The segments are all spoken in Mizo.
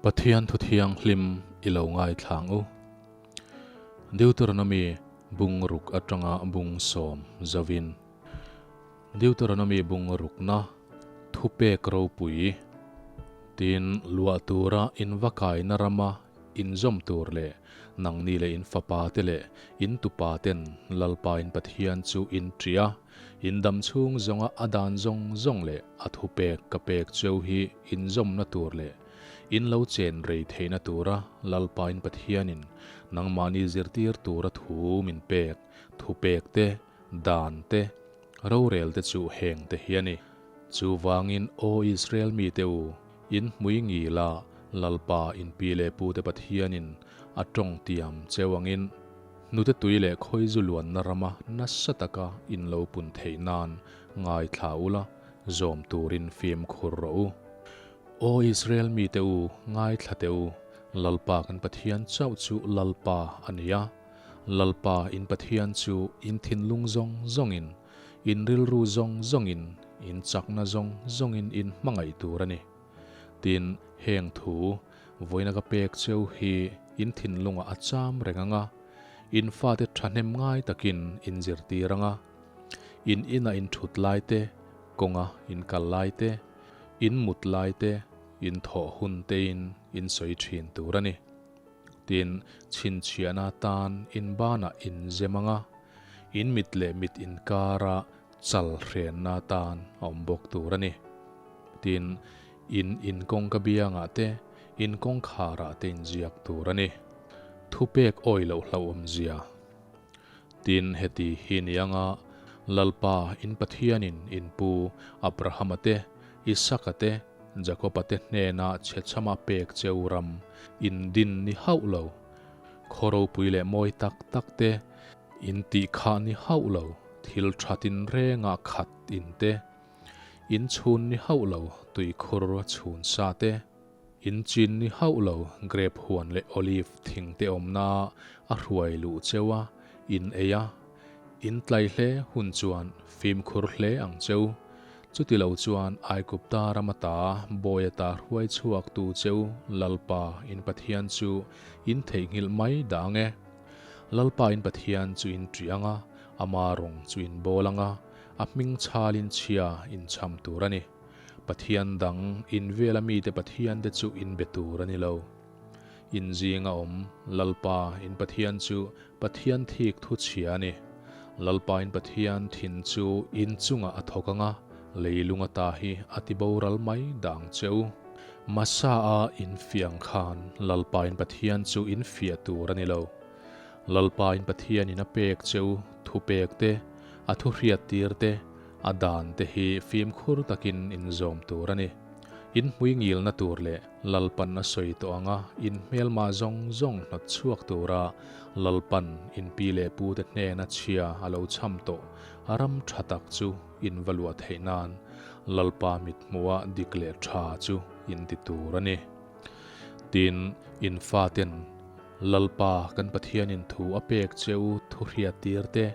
Pathian thu thianghlim i lo ngaithla ang u. Deuteronomy bung ruk atanga bung sawm zovin. Deuteronomy bung rukna thupek ropui tin luah tura in va kaina rama inzawm tur leh nangni leh in fapa te leh in tupa ten Lalpa in Pathian chu in ṭih a, in dam chhung zawnga a dan zawng zawng leh a thupek ka pek cheu hi inzawmna tur leh in lo chen rei theihna tura Lalpa in Pathianin nangmahni zirtir tura thu min pek thupek te, dan te, rorel te chu heng te hi a ni. Chuvangin Aw Israel mite u, in hmui ngila Lalpa in pi leh pu te Pathianin a tawng tiam cheu angin, hnute tui leh khawizu luanna rama nasa taka in lo pun theih nan ngaithla ula, zawm turin fimkhur rawh u. Aw Israel mite u, ngaithla teh u, Lalpa kan Pathian chauh chu Lalpa a ni a, Lalpa in Pathian chu in thinlung zawng zawngin, in rilru zawng zawngin, in chakna zawng zawngin in hmangaih tur a ni. Tin, heng thu vawiina ka pek cheu hi in thinlungah a cham reng ang a, in fate thahnem ngai takin in zirtir ang a, in inah in thut lai te, kawnga in kal lai te, in mut lai te, in thawh hun tein in sawi thin tur a ni. Tin, chhinchhiahna tan in banah in zem ang a, in mit leh mit inkara chal hrenna tan a awm bawk tur a ni. Tin, in in kawngka biangah te, in kawngkharah te inziak tur a ni. Thupek awi loh hlauhawmzia. Tin, heti hi ni anga Lalpa in Pathianin in pu Abrahama te, Isaka te, Jakoba te hnena chhechhama pek cheu ram in din ni hauh lo, khaw ropui leh mawi tak tak te in tih khah ni hauh lo, thil tha tinrenga khat in te, in chhun ni hauh lo, tuikhur chhun sa te, In chin ni hauh lo grape huan leh olive thing te awmna a hruai luh cheu a, in ei a, in tlai hle hun chuan fimkhur hle ang cheu. Chuti lo chuan Aigupta ram ata bawi ata hruai chhuak tu cheu Lalpa in Pathian chu in theihnghilh mai dah ang e. Lalpa in Pathian chu in ṭih ang a, ama rawng chu in bawl ang a, a hming chhalin chhia in cham tur a ni. Pathian dang, in vela mite Pathian te chu in be tur a ni lo. In zinga awm, Lalpa, in Pathian chu Pathian thik thu chhia a ni. Lalpa in Pathian thin chu in chungah a thawk ang a, leilung ata hi a ti boral mai dang che u. Masa a in fiah ang khan Lalpa in Pathian chu in fiah tur a ni lo. Lalpa in Pathian in a pek che u thupek te, a thu hriattir te, A dan te hi fimkhur takin in zawm tur a ni. In hmui ngilna tur leh Lalpan a sawi tawh anga in hmelma zawng zawng hnawt chhuak tura Lalpan in pi leh pu te hnena chhia a lo cham tawh a ram tha tak chu in va luah theih nan Lalpa mithmuha dik leh tha chu in ti tur a ni. Tin, in faten Lalpa kan Pathianin thu a pek che u thu hriattir te,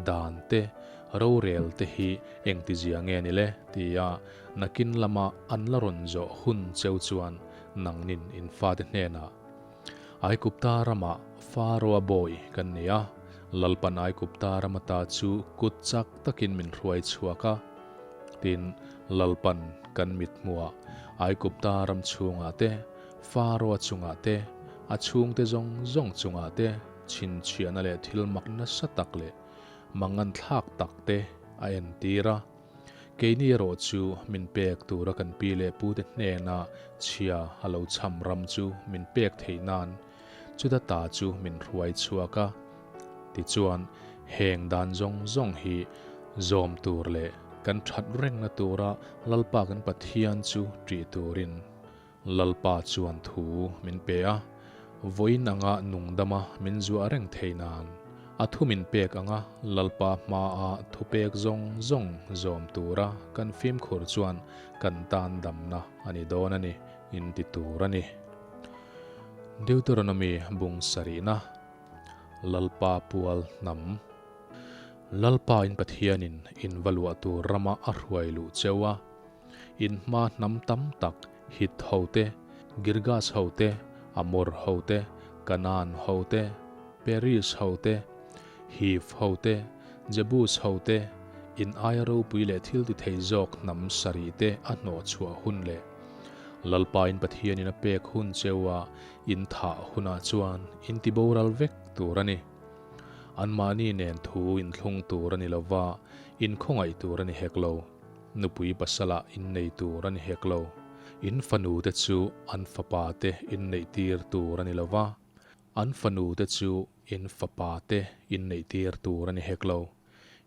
dan te, rorel te hi engtizia nge ni le? tia nakin lama an la rawn zawh hun cheu chuan nangnin in fate hnenah, Aikupta ramah Faroa bawi kan ni a, Lalpan Aikupta ram ata chu kut chak takin min hruai chhuak a, tin, Lalpan kan mithmuah Aikupta ram chhungah te, Faroa chungah te, a chhungte zawng zawng chungah te, Chhinchhiahna leh thil mak nasa tak leh manganthlak tak te a entir a. Keini erawh chu min pek tura kan pi leh pute hnena chhia a lo cham ram chu min pek theih nan chuta ta chu min hruai chhuak a. Tichuan, heng dan zawng zawng hi zawm tur leh kan that rengna tura Lalpa kan Pathian chu ṭih turin Lalpa chuan thu min pe a, vawiin anga nungdama min zuah reng thei nan, a thu min pek anga Lalpa hmaa thupek zawng zawng zawm tura kan fimkhur chuan kan tan damna a ni dawn a ni, in ti tur a ni. Deuteronomy bung sarihna, Lalpa pual hnam. Lalpa in Pathianin in va luah tur rama a hruai luh cheu a, In hma hnam tam tak, Hit ho te, Girgas ho te, Amor ho te, Kanaan ho te, Peris ho te, Hiv ho te, Jebus ho te, in aia ropui leh thil ti thei zawk hnam sarih te a hnawh chhuah hun leh Lalpa in Pathianin a pek hun cheu a in thah hunah chuan in ti boral vek tur a ni. Anmahni nen thu inthlung tur a ni lo va, inkhawngaih tur a ni hek lo. Nupui pasalah innei tur a ni hek lo. In fanute chu an fapate inneihtir tur a ni lo va, an fanute chu in fapate inneihtir tur a ni hek lo.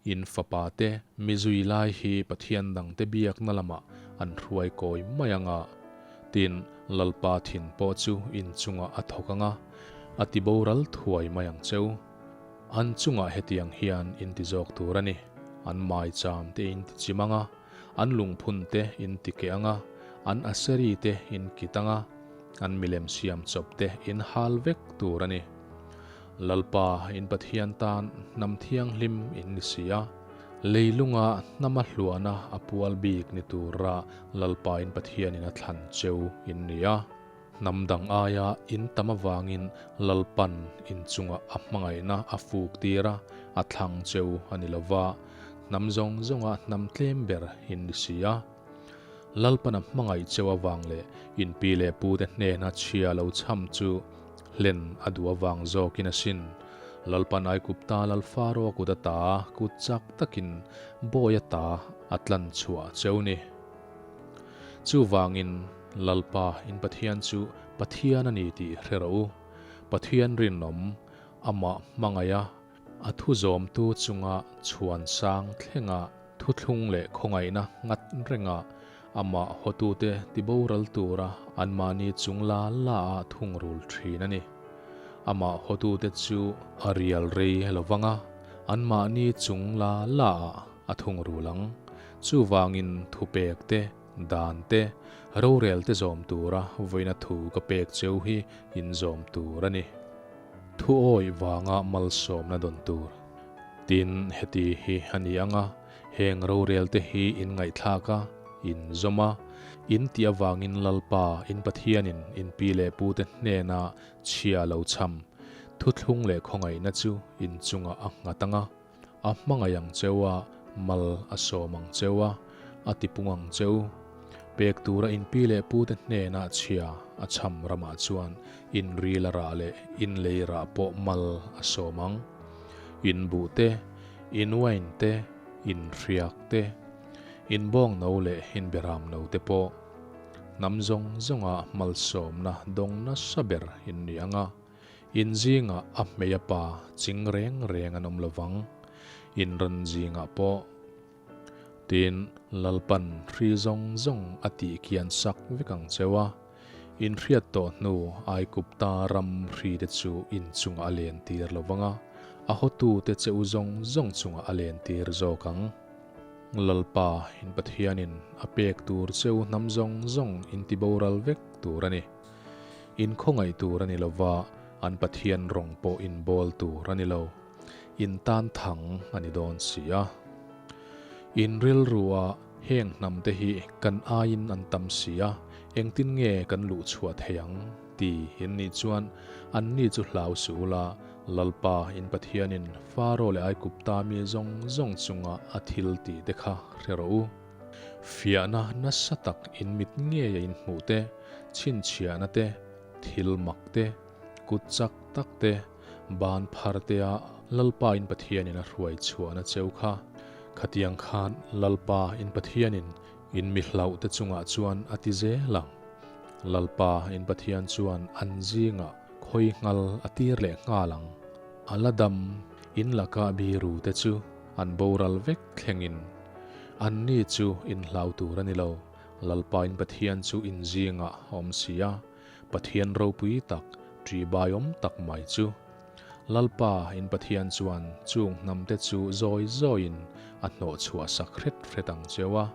In fapate mi zui lai hi Pathian dangte biakna lamah an hruai kawi mai ang a, tin, Lalpa thin pawh chu in chungah a thawk ang a, a ti boral thuai mai ang cheu. An chungah hetiang hian in ti zawk tur a ni, an maicham te in ti chim ang a, an lungphun te in ti keh ang a, an aseri te in kit ang a, an milem siam chawp te in hal vek tur a ni. Lalpa, in Pathian tan hnam thianghlim in ni si a, leilunga hnama hluahna a pual bik ni tura Lalpa in Pathianin a thlan cheu in ni a. Hnam dang aia in tam avangin Lalpan in chungah a hmangaihna a fuk tir a, a thlang cheu a ni lova, hnam zawng zawnga hnam tlem ber in ni si a. Lalpan a hmangaih cheu avang leh in pi leh pute hnena chhia lo chham chu hlen a duh avang zawkin asin. Lalpan Aigupta lal Faro a kut ata kut chak takin bawi ata a tlan chhuah cheu ni. Chuvangin Lalpa in Pathian chu Pathian a ni tih hre rawh u. Pathian rinawm, amah hmangaiha a thu zawmtu chunga chhuan sang thlenga thuthlung leh khawngaihna nghat renga amah hawtute tiboral tura anmahni chung la la a thungrul thin a ni. Amah hawtute chu a rial rei lovang a, anmahni chung la la ah a thungrul ang. Chuvangin thupek te, dan te, rorel te zawm tura vawiina thu ka pek cheu hi inzawm tur a ni. Thu awih vanga malsawmna dawn tur. Tin, heti hi a ni ang a, heng rorelte hi in ngaihthlak a, in zawm a, in tih avangin Lalpa, in Pathianin in pi leh pute hnena chhia lo chham, thuthlung leh khawngaihna chu in chungah a nghat ang a, a hmangaih ang cheu a, mal a sawm ang cheu a, a tipung ang cheu. Pek tura in pi leh pute hnenah chhia a chham ramah chuan in ril a rah leh in lei rah pawh mal a sawm ang. In buh te, in wine te, in hriak te, in bawng no leh in beram no te pawh hnam zawng zawnga malsawmna dawng nasa ber in ni ang a. In zingah a hmei a pa ching reng reng an awm lovang, in ran zingah pawh. Tin, Lalpan hri zawng zawng a tih kian sak vek ang cheu a, in hriat tawh hnu Aigupta ram hri te chu in chungah a len tir lovang a, a hawtute che u zawng zawng chungah a len tir zawk ang. Lalpa, in Pathianin a pek tur cheu hnam zawng zawng in tiboral vek tur a ni. In khawngaih tur a ni lo va, an Pathian rawng pawh in bawl tur a ni lo. In tan thang a ni dawn si a. In rilrua heng hnam te hi kan aiin an tam si a, engtin nge kan luh chhuah thei ang? ti in nih chuan anni chu hlau suh ula, Lalpa in Pathianin Faro leh Aigupta mi zawng zawng chunga a thil tih te kha hre rawh u. Fiahna nasa tak in mit ngeia in hmuh te, chhinchhiahna te, thil mak te, kut chak tak te, ban phar tea Lalpa in Pathianin a hruai chhuahna cheu kha. Khatiang khan Lalpa in Pathianin in mi hlauh te chungah chuan a ti zel ang. Lalpa in Pathian chuan an zingah khawi nghal a tir leh nghal ang. A la dam in laka biru te chu an boral vek thlengin anni chu in hlau tur a ni lo. Lalpa in Pathian chu in zingah a awm si a, Pathian ropui tak, ṭihbaiawm tak mai chu. Lalpa in Pathian chuan chung hnamte chu zawi zawiin a hnawh chhuah sak hret hret ang cheu a.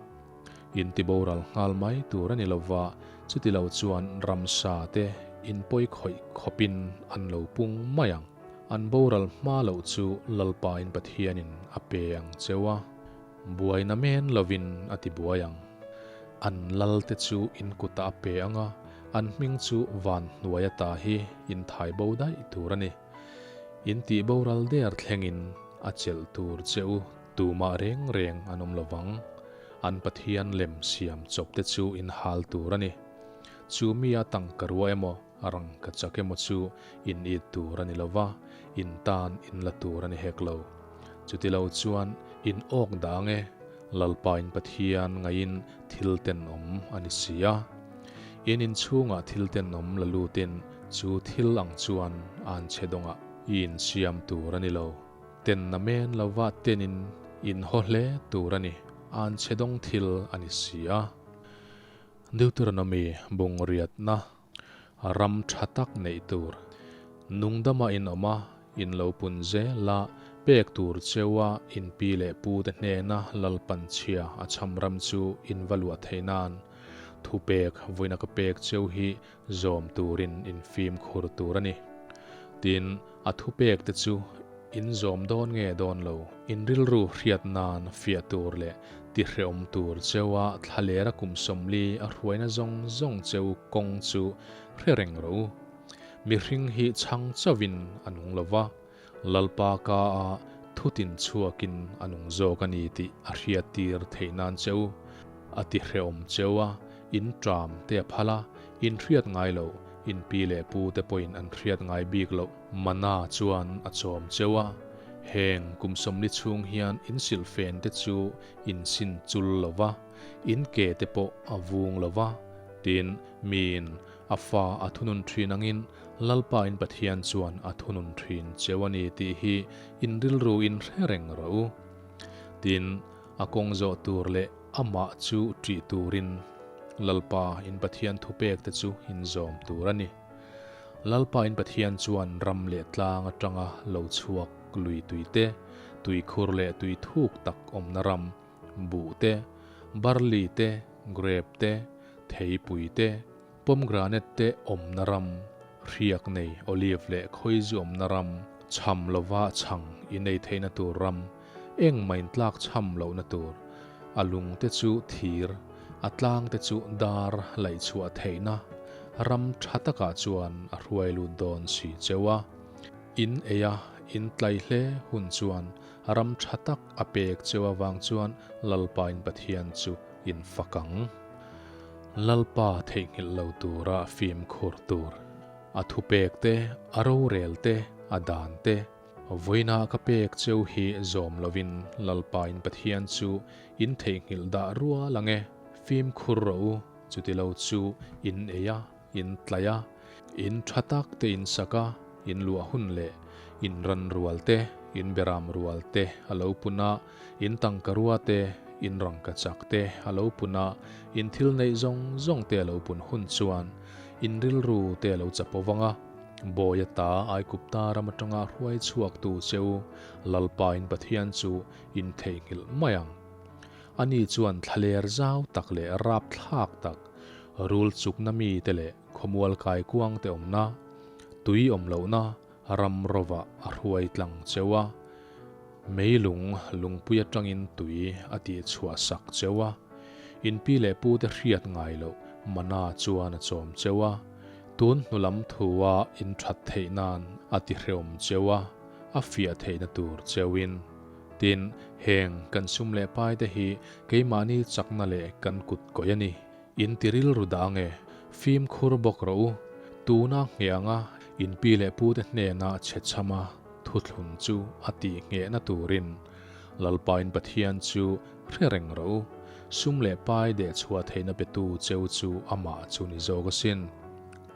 In tiboral nghal mai tur a ni lova, chuti lo chuan ramsa te in pawi khawih khawpin an lo pung mai ang. An boral hma loh chu Lalpa in Pathianin a pe ang cheu a. Buaina men lovin a ti buai ang. An lal te chu in kutah a pe ang a, An hming chu van hnuai ata hi in thai bo daih tur a ni. In tih boral der thlengin a chelh tur che u tumah reng reng an awm lovang. An Pathian lem siam chawp te chu in hal tur a ni. Chu mi a tangka rua emaw rangka chak emaw chu in it tur a ni lova, in tan in la tur a ni hek lo. Chutilo chuan in awk dang e, Lalpa in Pathian ngaiin thil tenawm a ni si a. In inchhungah thil tenawm la lutin chu thil ang chuan an che dawngah i insiam tur a ni lo. Tenna men lova tenin in haw hle tur a ni, an che dawng thil a ni si a. Deuteronomy bungriatna ram tha tak neih tur. Nungdama in awm a, in lo pun zel a, pek tur cheua in pi leh pu te hnena Lalpan chhia a chham ram chu in va luah theih nan thupek vawiina ka pek cheu hi zawm turin in fimkhur tur a ni. Tin, a thupek te chu in zawm dawn nge dawn lo, in rilru hriat nan fiah tur leh tihrehawm tur cheua thlalera kum 40 a hruaina zawng zawng cheu kawng chu hre reng rawh u. Mihring hi chhang chauhin a nung lo va, Lalpa ka a thutin chhuakin a nung zawk a ni tih a hriattir theih nan cheu a tihrehawm cheu a, in ṭam te a phal a, in hriat ngai loh, in pi leh pu te pawhin an hriat ngai bik loh mana chuan a chawm cheu a. Heng kum 40 chhung hian in silhfen te chu in sin chul lo va, in ke te pawh a vung lo va, tin, miin a fa a thunun ṭhin angin Lalpa in Pathian chuan a thunun ṭhin cheu a ni tih hi in rilru in hre reng rawh u. Tin, a kawng zawh tur leh amah chu ṭih turin Lalpa in Pathian thupek te chu in zawm tur a ni. Lalpa in Pathian chuan ram leh tlang aṭanga lo chhuak lui tui te, tuikhur leh tui thuk tak awmna ram, buh te, barli te, grep te, theipui te, Pomegranate te awmna ram, hriak nei olive leh khawizu awmna ram, chham lova chhang i nei theihna tur ram, engmah in tlak chham lohna tur, a lung te chu thir, a tlang te chu dar laih chhuah theihna ram tha takah chuan a hruai lut dawn si cheu a. In ei a, in tlai hle hun chuan ram tha tak a pek cheu avang chuan Lalpa in Pathian chu in fak ang. Lalpa theihnghilh lo tura fimkhur tur, a thupek te, a rorel te, a dan te, vawiina ka pek cheu hi zawm lovin Lalpa in Pathian chu in theihnghilh dah rual ang e, fimkhur rawh u, chutilo chu in ei a, in tlaih a, in tha tak te in sak a, in luah hun leh in ran rual te, in beram rual te a lo pun a, in tangka rua te, in rangka chak te a lo pun a, in thil neih zawng zawng te a lo pun hun chuan in rilru te a lo chapo vang a, Bawi ata Aigupta ram atanga hruai chhuaktu cheu Lalpa in Pathian chu in theihnghilh mai ang. Ani chuan thlaler zau tak leh rapthlak tak, rul chukna mite leh khawmual kaikuang te awmna, tui awm lohna ram rovah a hruai tlang cheu a, meilung lungpui atangin tui a tih chhuah sak cheu a, in pi leh pu te hriat ngai loh mana chuan a chawm cheu a, tun hnu lam thua in that theih nan a ti hrehawm cheu a, a fiah theihna tur cheuin. Tin, heng kan sum leh pai te hi keimahni chakna leh kan kut kawih a ni. In ti rilru dah ange, fimkhur bawk rawh u. Tuna ngheh anga in pi leh pu te hnena chhe chhama thuthlun chu a tih nghehna turin Lalpa in Pathian chu hre reng rawh u. Sum leh pai deh chhuah theihna petu cheu chu amah chu ni zawk asin.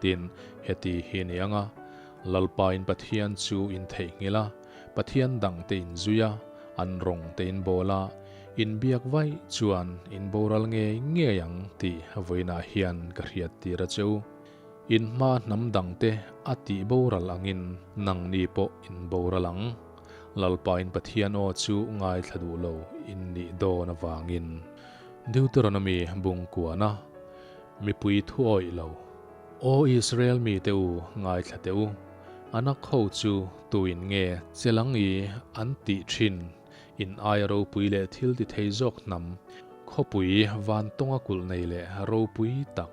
Tin, heti hi ni anga Lalpa in Pathian chu in theihnghilh a, Pathian dang te in zui a, an rawng te in bawl a, in biak vaih chuan in boral ngei ngei ang tih vawiinah hian ka hriat tir a che u. In hma hnam dang te a tih boral angin nangni pawh in boral ang. Lalpa in Pathian aw chu ngaithla duh lo in nih dawn avangin. Deuteronomy bung kuana mipui thu awih lo. Aw Israel mite u, ngaithla teh u. Anak ho chu tuin nge chelang i an tih thin? In aia ropui leh thil ti thei zawk hnam, khawpui vantawnga kulh nei leh ropui tak,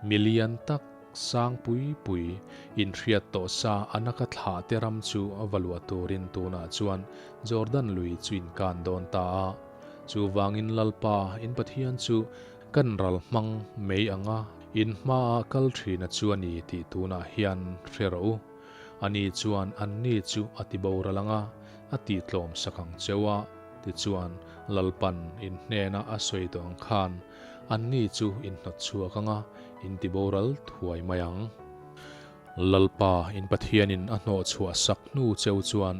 mi lian tak. sang pui pui, inhriat tawh sa Anaka thlah te ram chu va luah turin tunah chuan Jordan lui chu in kan dawn ta a. Chuvangin Lalpa, in Pathian chu kan ral hmang mai anga in hmaah kal thina chu a ni tih tunah hian hre rawh u. Ani chuan anni chu a ti boral anga a tihtlawm sak ang cheu a, tichuan Lalpan in hnena a sawi tawh ang khan anni chu in hnawt chhuak anga in ti boral thuai mai ang. Lalpa in Pathianin a hnawh chhuah sak hnu cheu chuan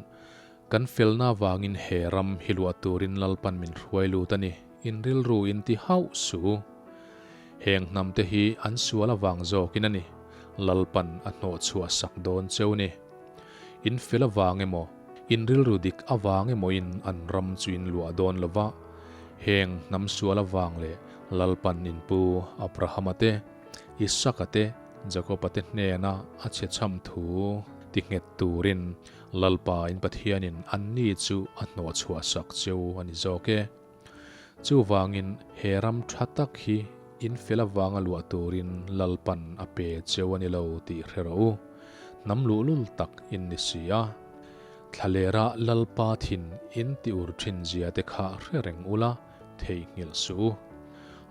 kan felna vangin he ram hi luah turin Lalpan min hruai lut a ni, in rilru in ti hauh suh. Heng hnamte hi an sual avang zawkin a ni, Lalpan a hnawh chhuah sak dawn cheu ni. In fel avang emaw, in rilru dik avang emawin an ram chu in luah dawn lo va, heng hnam sual avang leh Lalpan in pu Abrahama te, Isaka te, Jakoba te hnena a chhe chham thu ti nghet turin Lalpa in Pathianin anni chu a hnawh chhuah sak cheu a ni zawk e. Chuvangin he ram tha tak hi in fel avanga luah turin Lalpan a pe cheu a ni lo tih hre rawh u. Hnam luhlul tak in ni si a. Thlalera Lalpa thin in ti ur thin zia te kha hre reng ula, theihnghilh suh u.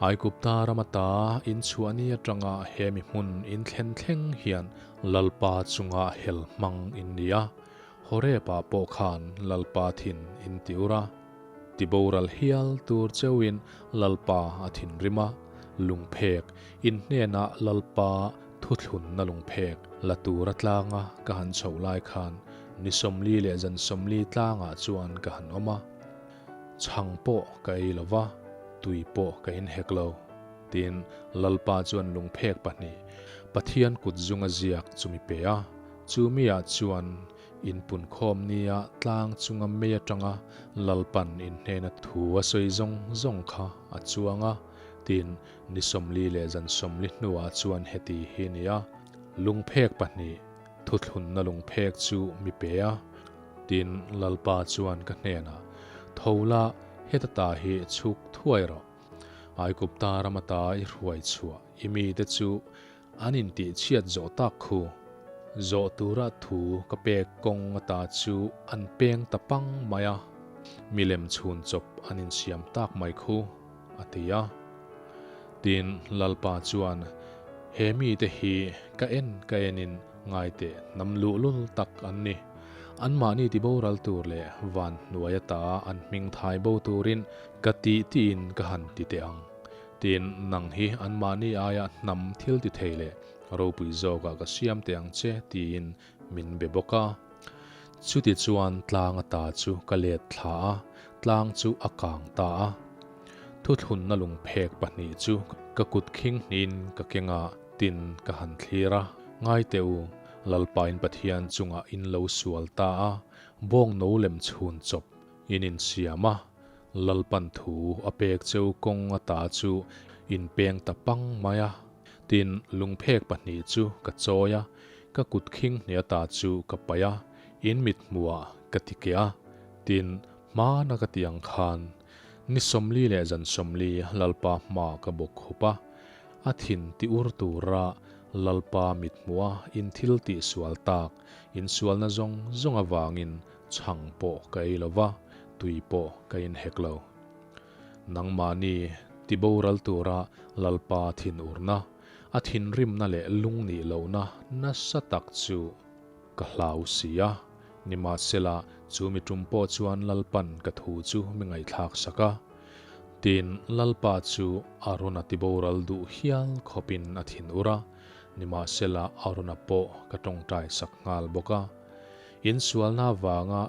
Aigupta ram ata in chhuah ni atanga he mi hmun in thlen thleng hian Lalpa chunga hel hmang in ni a, Horeb-ah pawh khan Lalpa thin in ti ur a. Ti boral hial tur cheuhin Lalpa a thinrim a, lungphek in hnenah Lalpa thuthlunna lungphek la tura tlanga ka han chhoh lai khan ni 40 leh zan 40 tlangah chuan ka han awm a, chhang pawh ka ei lo va, tui pawh ka inhek lo. Tin, Lalpa chuan lungphek pahnih Pathian kut zunga ziak chu mi pe a, chu miah chuan Inpunkhawm nia tlang chunga mei atanga Lalpan inhnena thu a sawi zawng zawng kha a chuang a, tin, ni 40 leh zan 40 hnuah chuan heti hi a ni a, lungphek pahnih, thuthlunna lungphek chu mi pe a, tin, Lalpa chuan ka hnenah, Tho la, heta ta hi chhuk thuai rawh. Aigupta ram ata i hruai chhuah i mite chu An intihchhiat zawh tak khu. Zawh tura thu ka pek kawng ata chu an peng ta pang mai a, milem chhun chawp an insiam tak mai khu, a ti a. Tin, Lalpa chuan, He mite hi ka en ka enin ngaiteh hnam luhlul tak an ni. Anmahni tiboral tur leh van hnuai ata an hming thai bo turin ka tih tiin ka han ti teh ang. Tin, nang hi anmahni aia hnam thil ti thei leh ropui zawkah ka siam teh ang che tiin min be bawk a. Chuti chuan tlang ata chu ka let thla a, tlang chu a kang ta a. Thuthlunna lungphek pahnih chu ka kut khing hnihin ka keng a, tin ka han thlir a. Ngai teh u, Lalpain Pathian chungah in lo sual ta a, bawng no lem chhun chawp in insiam a, Lalpan thu a pek cheu kawng ata chu in peng ta pang mai a. Tin, lungphek pahnih chu ka chawi a, ka kut khing hnih ata chu ka paih a, in mit hmuhah ka ti keh a. Tin, hmana ka ti ang khan, ni 40 leh zan 40 Lalpa hmaah ka bawk khup a, a thin ti ur tura Lalpa mit hmuha in thil tih sual tak, in sualna zawng zawng avangin Chhang pawh ka ei lo va, tui pawh ka inhek lo. Nangmahni tiboral tura Lalpa thinurna, a thinrimna leh lungnih lohna nasa tak chu ka hlau si a. Nimahsela, chu mi tum pawh chuan Lalpan ka thu chu mi ngaihthlak sak a. Tin, Lalpa chu Arona tiboral duh hial khawpin a thinur a, nimahsela Arona pawh ka tawngtai sak nghal bawk a. Insualna vanga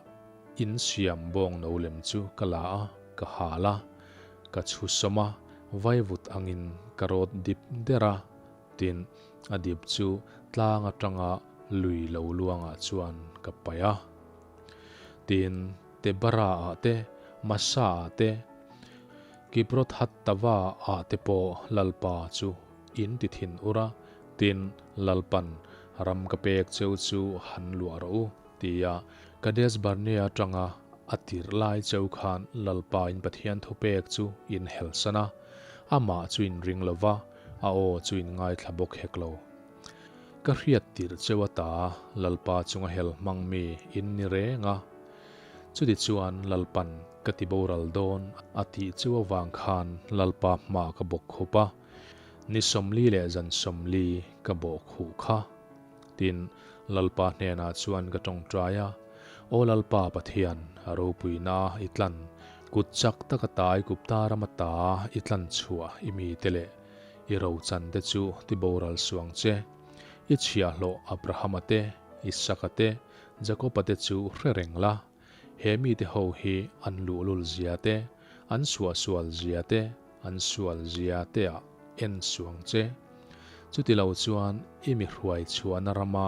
insiam bawng no lem chu ka la a, ka hal a, ka chhu sawm a, vaivut angin ka rawt dip der a, tin, a dip chu tlang atanga lui lo luangah chuan ka paih a. Tin, Tebara-ah te, Masa-ah te, Kibroth-hattava-ah te pawh Lalpa chu in ti thin ur a, Tin, Lalpan, Ram ka pek cheu chu han luah rawh u, tia Kadesh Barnea atanga a tirh lai cheu khan Lalpa in Pathian thupek chu in helsan a, amah chu in ring lo va, a aw chu in ngaithla bawk hek lo. Ka hriat tirh cheu ata Lalpa chunga hel hmang mi in ni reng a. Chutichuan Lalpan ka ti boral dawn a tih cheu avang khan Lalpa hma ka bawk khup a, ni 40 leh zan 40 ka bawh khuh kha. Tin, Lalpa hnenah chuan ka tawngtai a, Aw Lalpa Pathian, a ropuina i tlan, kut chak taka tai Gupta rama ta i tlan chhuah i mite leh i rochan te chu ti boral suang che. I chhiahhlawh Abrahama te, Isaka te, Jakoba te chu hre reng la. He mite ho hi an luhlul zia te, an suahsual zia te, an sual zia te ah en suang che. Chuti lo chuan i mi hruai chhuahna rama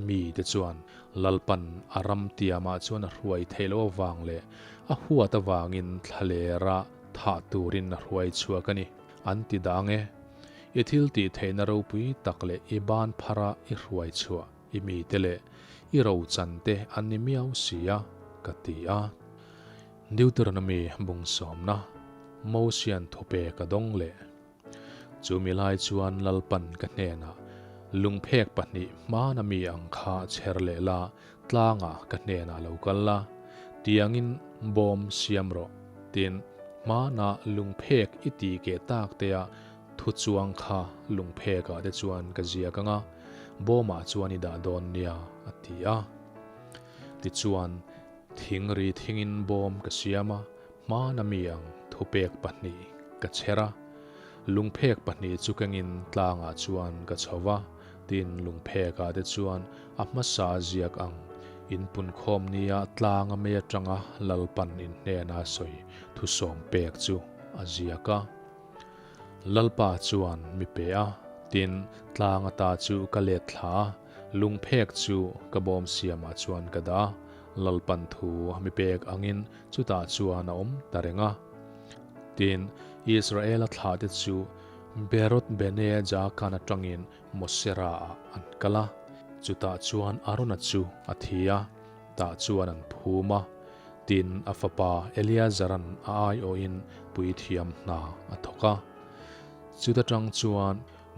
mi te chuan Lalpan a ram tiamah chuan a hruai theih loh avang leh a huat avangin thlalera thah turin a hruai chhuak a ni, an ti dang e. I thil tih theihna ropui tak leh i ban phara i hruai chhuah i mite leh i rochan te an ni miau si a, ka ti a. Deuteronomy bung sawmna, Mosian thupe ka dawng leh. Chu mi lai chuan Lalpan ka hnenah, Lungphek pahnih hmana mi ang kha chher leh la, tlangah ka hnenah lo kal la, tiangin bawm siam rawh. Tin, hmana lungphek i ti keh tak tea thu chuang kha lungphekah te chuan ka ziak ang a, bawmah chuan i dah dawn nia, a ti a. Tichuan, thing ri thingin bawm ka siam a, Hmana mi ang thupek pahnih ka chher a, lungphek pahnih chu kengin tlangah chuan ka chho va, tin lungphekah te chuan a hmasa ziak ang inpunkhawm nia tlanga mei atanga Lalpan inhnena sawi thusawm pek chu a ziak a. Lalpa chuan mi pe a, tin tlang ata chu ka let thla a, lungphek chu ka bawm siamah chuan ka dah a, Lalpan thu mi pek angin Chutah chuan a awm ta reng a. Tin, Israela thlahte chu Beroth Bene Jaakan atangin Mosera-ah an kal a. Chutah chuan Arona chu a thi a, tah chuan an phum a. Tin, a fapa Eleazaran a aiawhin puithiam hna a thawk a. Chuta tang chuan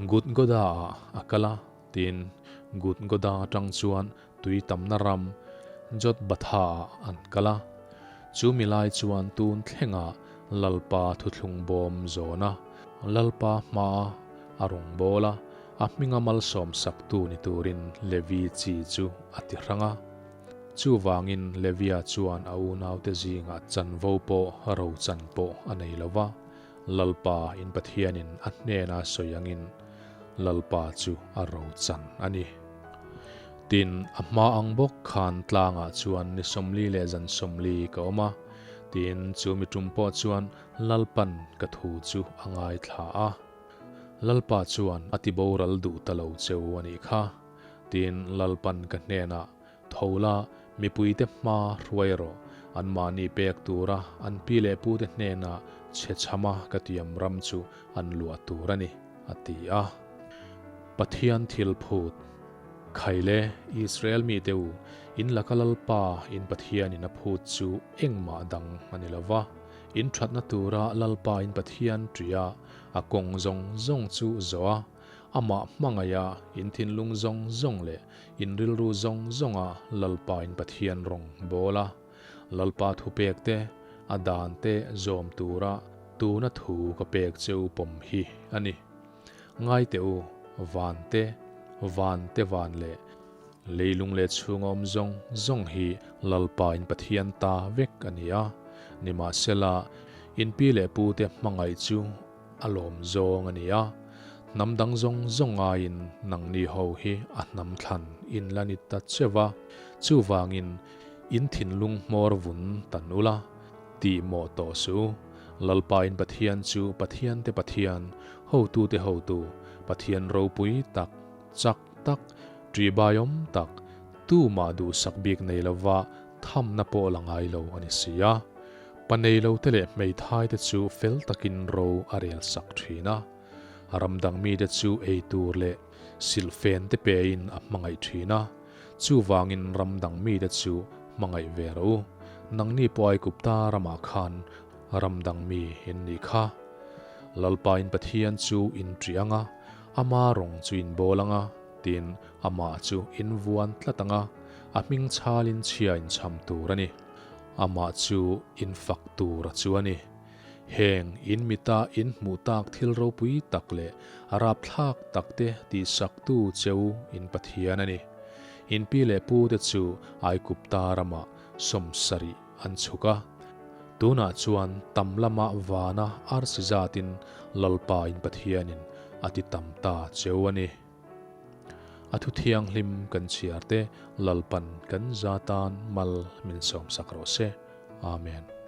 Gudgoda-ah a kal a. Tin, Gudgoda atang chuan Tui tamna ram Jotbatha-ah an kal a. Chu mi lai chuan tun thlengah Lalpa thuthlung bawm zawn a, Lalpa hmaa a rawn bawl a, a hminga malsawm saktu ni turin Levi chi chu a ti hrang a. Chuvangin Levia chuan a unaute zingah chanvo pawh rochan pawh a nei lo va, Lalpa in Pathianin a hnena sawi angin Lalpa chu a rochan a ni. Tin, a hma ang bawk khan tlangah chuan ni 40 leh zan 40 ka awm a, tin, chu mi tum pawh chuan Lalpan ka thu chu a ngaithla a. Lalpa chuan a ti boral duh ta lo cheu a nih kha. Tin, Lalpan ka hnenah, Tho la, mipuite hma hruai rawh, anmahni pek tura an pi leh pute hnenah chhechhama ka tiam ram chu an luah tur a ni, a ti a. Pathian thil phut. Khaile, Israel mite u, in laka Lalpa in Pathianin a phut chu engmah dang a ni lo va, in thatna tura Lalpa in Pathian ṭia a kawng zawng zawng chu zawh a, amah hmangaiha in thinlung zawng zawng leh in rilru zawng zawnga Lalpa in Pathian rawng bawl a. Lalpa thupek te, a dan te zawm tura tuna thu ka pek che u pawm hi a ni. Ngai teh u, van te, van te van leh leilung leh chhunga awm zawng zawng hi Lalpa in Pathian ta vek a ni a, nimahsela in pi leh pu te hmangaih chu a lawm zawng a ni a, hnam dang zawng zawng aiin nangni ho hi a hnam thlan in la ni ta che va, chuvangin In thinlung hmawr vun tan ula, tih mawh tawh suh u. Lalpa in Pathian chu Pathiante Pathian, hotute hotu, Pathian ropui tak, chak tak, ṭihbaiawm tak, tumah duhsak bik nei lova thamna pawh la ngai lo a ni si a. Pa nei lote leh hmeithaite chu fel takin ro a rel sak ṭhin a. Ram dang mite chu ei tur leh silhfen te pein a hmangaih ṭhin a. Chuvangin ram dang mite chu hmangaih ve rawh u. Nangni pawh Aigupta ramah khan ram dang mi in nih kha. Lalpa in Pathian chu in ṭih ang a, ama rawng chu in bawl ang a. Tin, amah chu in vuan tlat ang a, a hming chhalin chhia in chham tur a ni. Amah chu in fak tur a chu a ni. Heng in mita in hmuh tak thil ropui tak leh a rapthlak tak te tihsaktu cheu in Pathian a ni. In pi leh pu te chu Aigupta ramah sawmsarih an chhuk a. Tunah chuan tam lama vana arsi zatin Lalpa in Pathianin a ti tam ta cheu a ni. A thu thianghlim kan chhiar te Lalpan kan za tan mal min sawmsak rawh se. Amen.